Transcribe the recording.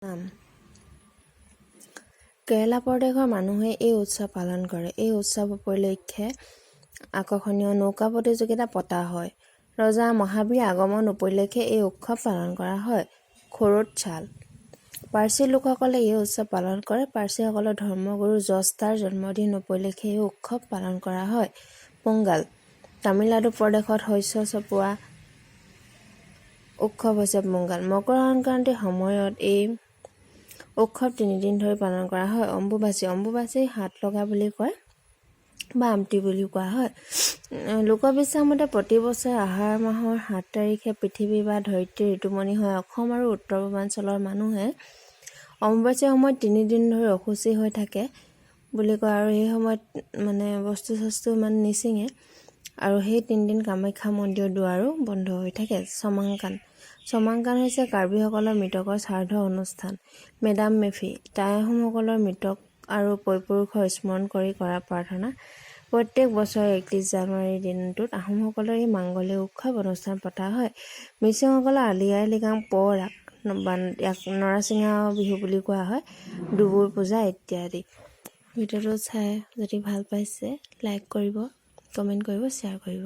নাম। কেৰেলা প্ৰদেশৰ মানুহে এই উৎসৱ পালন কৰে। এই উৎসৱ উপলক্ষে আকৰ্ষণীয় নৌকা প্ৰতিযোগিতা পতা হয়। ৰজা মহাবীৰ আগমন উপলক্ষে এই উৎসৱ পালন কৰা হয়। খৰুত চাল। পাৰ্চী লোকসকলে এই উৎসৱ পালন কৰে। পাৰ্চীসকলৰ ধৰ্মগুৰু জষ্টাৰ জন্মদিন উপলক্ষে এই উৎসৱ পালন কৰা হয়। পোংগাল। তামিলনাডু প্ৰদেশত শস্য চপোৱা উৎসৱ হৈছে পোংগাল। মকৰ সংক্ৰান্তিৰ সময়ত এই উৎসৱ 3 দিন ধৰি পালন কৰা হয়। অম্বুবাচী। অম্বুবাচী সাত লগা বুলি কয় বা আমটি বুলিও কোৱা হয়। লোকবিশ্বাস মতে প্ৰতি বছৰে আহাৰ মাহৰ 7 তাৰিখে পৃথিৱী বা ধৰিত্ৰী ঋতুমতী হয়। অসম আৰু উত্তৰ পূৰ্বাঞ্চলৰ মানুহে অম্বুবাচীৰ সময়ত 3 দিন ধৰি অশুচি হৈ থাকে বুলি কয় আৰু সেই সময়ত মানে বস্তু চস্তু ইমান নিচিঙে আৰু সেই 3 দিন কামাখ্যা মন্দিৰৰ দুৱাৰো বন্ধ হৈ থাকে। চমাংকান। চমাংকান হৈছে কাৰ্বিসকলৰ মৃতকৰ শ্ৰাদ্ধ অনুষ্ঠান। মেডাম মেফি। টাই আহোমসকলৰ মৃতক আৰু পৈপুৰুষৰ স্মৰণ কৰি কৰা প্ৰাৰ্থনা। প্ৰত্যেক বছৰে 31 জানুৱাৰীৰ দিনটোত আহোমসকলৰ এই মাংগলিক উৎসৱ অনুষ্ঠান পতা হয়। মিচিংসকলৰ আলি আই লৃগাং, পঃ ৰাক বা ইয়াক নৰাচিঙা বিহু বুলি কোৱা হয়, দুবুৰ পূজা ইত্যাদি। ভিডিঅ'টো চাই যদি ভাল পাইছে, লাইক কৰিব, কমেণ্ট কৰিব, শ্বেয়াৰ কৰিব।